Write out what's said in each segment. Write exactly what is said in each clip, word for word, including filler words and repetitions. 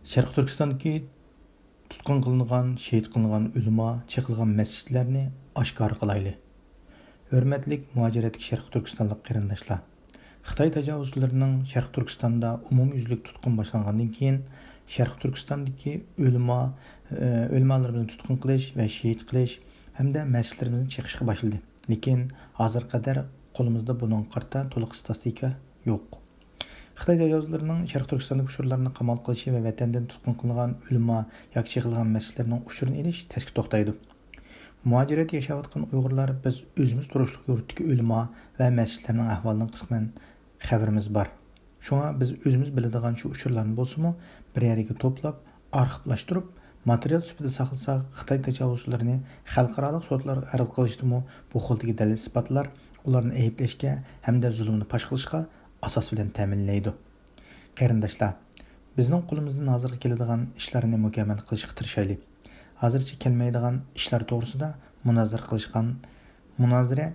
شەرقىي تۈركىستاندىكى تۇتقۇن قىلىنغان، شېھىت قىلىنغان ئۆلىما، چېقىلغان مەسچىتلەرنى ئاشكارا قىلايلى. ھۆرمەتلىك مۇھاجىرەتتىكى شەرقىي تۈركىستانلىق قېرىنداشلار! خىتاي تاجاۋۇزچىلىرىنىڭ شەرقىي تۈركىستاندا ئومۇميۈزلۈك تۇتقۇن باشلانغاندىن كېيىن، شەرقىي تۈركىستاندىكى ئۆلىما، ئۆلىمالىرىمىزنى تۇتقۇن قىلىش ۋە شېھىت قىلىش ھەمدە مەسچىتلىرىمىزنى چېقىشقا باشلىدى. لېكىن ھازىرغا قەدەر قولىمىزدا بۇنىڭغا قارىتا تولۇق ستاتىستىكا يوق. خىتاي تاجاۋۇزچىلىرىنىڭ شەرقىي تۈركىستاندىكى ئۇچۇرلارنى قامال قىلىشى ۋە ۋەتەندىن تۇتقۇن قىلىنغان ئۆلىما ياكى چېقىلغان مەسچىتلەرنىڭ ئۇچۇرىنى ئېلىش تەسكە توختايدۇ. مۇھاجىرەتتە ياشاۋاتقان ئۇيغۇرلار، بىز ئۆزىمىز تۇرۇشلۇق يۇرتتىكى ئۆلىما ۋە مەسچىتلەرنىڭ ئەھۋالىدىن قىسمەن خەۋىرىمىز بار. شۇڭا بىز ئۆزىمىز بىلىدىغان شۇ ئۇچۇرلارنى بولسىمۇ بىر يەرگە توپلاپ، ئارخىپلاشتۇرۇپ، ماتېرىيال سۈپىتىدە ساقلىساق، خىتاي تاجاۋۇزچىلىرىنى خەلقئارالىق سوتلارغا ئەرز قىلىشتىمۇ بۇ خىلدىكى دەلىل-ئىسپاتلار ئۇلارنى ئەيىبلەشكە ھەمدە زۇلۇمنى پاش قىلىشقا ئاساس بىلەن تەمىنلەيدۇ. قېرىنداشلار، بىزنىڭ قولىمىزدىن ھازىرغا كېلىدىغان ئىشلارنى مۇكەممەل قىلىشقا تىرىشايلى. ھازىرچە كەلمەيدىغان ئىشلار توغرىسىدا مۇنازىرە قىلىشقان، مۇنازىرە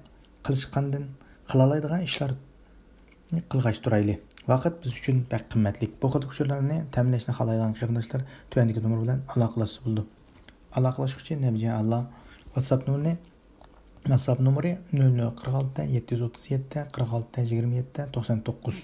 قىلىشقاندىن قىلالايدىغان ئىشلارنى قىلغاچ تۇرايلى. ۋاقىت بىز ئۈچۈن بەك قىممەتلىك. بۇ خىل ئۇچۇرلارنى تەمىنلەشنى خالايدىغان قېرىنداشلار تۆۋەندىكى نومۇر بىلەن ئالاقىلەشسە بولىدۇ. ئالاقىلەشكۈچى نەبىجە ئاللا. ۋاتساپ نومۇرى، ۋاتساپ نومۇرى نۆل نۆل قىرىق ئالتە، يەتتە يۈز ئوتتۇز يەتتە، قىرىق ئالتە، يىگىرمە يەتتە، توقسان توققۇز.